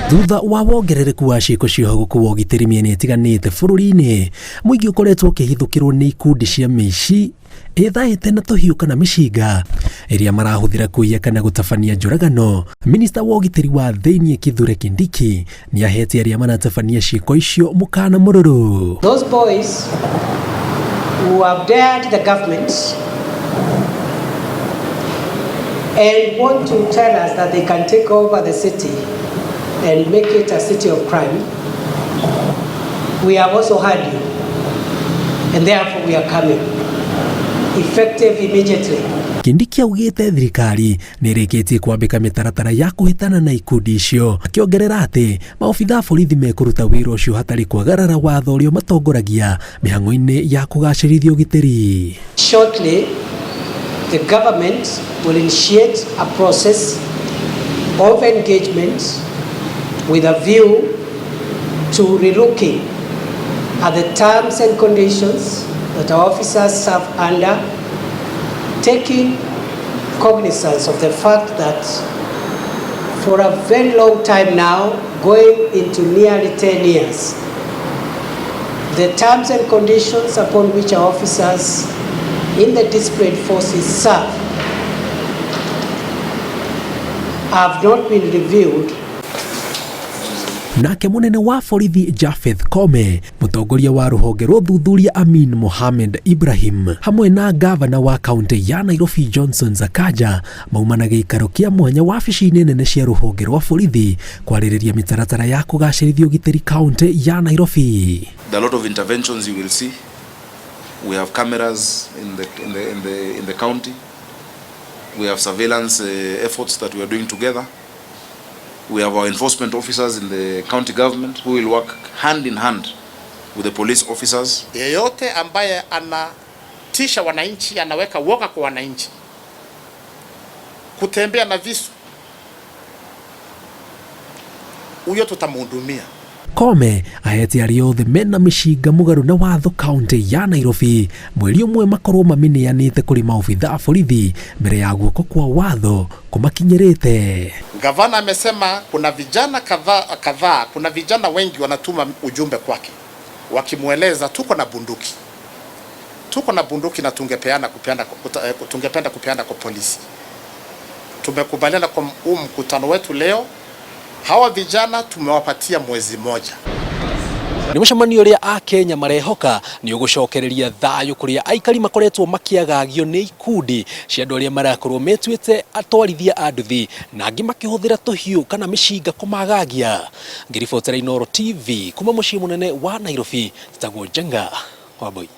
Thutha wa wongerereku wa ciĩko cia ũhagũku wa ũgitĩri mĩena ĩtiganĩte bũrũri-inĩ, mũingĩ ũkoretwo ũkĩhithũkĩrwo nĩ ikundi cia mĩici ĩthaĩte na tũhiũ kana mĩcinga ĩrĩa marahũthĩra kũiya kana gũtabania njũragano. Minista wa ũgitĩri wa thĩinĩ Kithure Kindiki nĩ ahete arĩa maratabania ciĩko icio mũkana mũrũrũ. Those boys who have dared the government and want to tell us that they can take over the city and make it a city of crime, we have also heard you, and therefore we are coming, effective immediately. Kindiki augĩte thirikari nĩ ĩrĩkĩtie kwambĩka mĩtaratara ya kũhĩtana na ikundi icio, akĩongerera atĩ maobitha a borithi mekũruta wĩra ũcio hatarĩ kwagarara watho ũrĩa ũmatongoragia mĩhang'o-inĩ ya kũgacĩrithia ũgitĩri. Shortly, the government will initiate a process of engagement with a view to relooking at the terms and conditions that our officers serve under, taking cognizance of the fact that for a very long time now, going into nearly 10 years, the terms and conditions upon which our officers in the disciplined forces serve have not been reviewed. Nake munene wa borithi Japheth Kome, mũtongoria wa rũhonge rwa ũthuthuria Amin Mohamed Ibrahim, hamwe na gavana wa kaunti ya Nairobi Johnson Sakaja mauma na gĩikaro kĩa mwanya wabici-inĩ nene cia rũhonge rwa borithi kwarĩrĩria mĩtaratara ya kũgacĩrithia ũgitĩri kaunti ya Nairobi. There are a lot of interventions you will see. We have cameras in the county. We have surveillance efforts that we are doing together. We have our enforcement officers in the county government who will work hand in hand with the police officers. Yeyote ambaye anatisha wananchi, anaweka woga kwa wananchi, kutembea na visu, huyo tutamhudumia. Kome ahete arĩa othe mena mĩcinga mũgarũ na watho kaunti ya Nairobi mweri ũmwe makorwo mamĩneanĩte kũrĩ maobitha a borithi mbere ya guoko kwa watho kũmakinyĩrĩte. Gavana amesema kuna vijana kadhaa kadhaa, kuna vijana wengi wanatuma ujumbe kwake wakimweleza tuko na bunduki, tuko na bunduki na tungepeana kupeana, tungependa kupeana kwa polisi. Tumekubaliana kwa huu mkutano wetu leo, hawa vijana tumewapatia mwezi moja. Nĩ mũcemanio ũrĩa Akenya marehoka nĩ ũgũcokereria thayũ kũrĩa aikari makoretwo makĩagagio nĩ ikundi cia andũ arĩa marakorwo metuĩte atwarithia a nduthi na angĩ makĩhũthĩra tũhiũ kana mĩcinga kũmagagia. Ngĩribotera Inooro TV kuma mũciĩ mũnene wa Nairobi, njĩtagwo Njenga Wambui.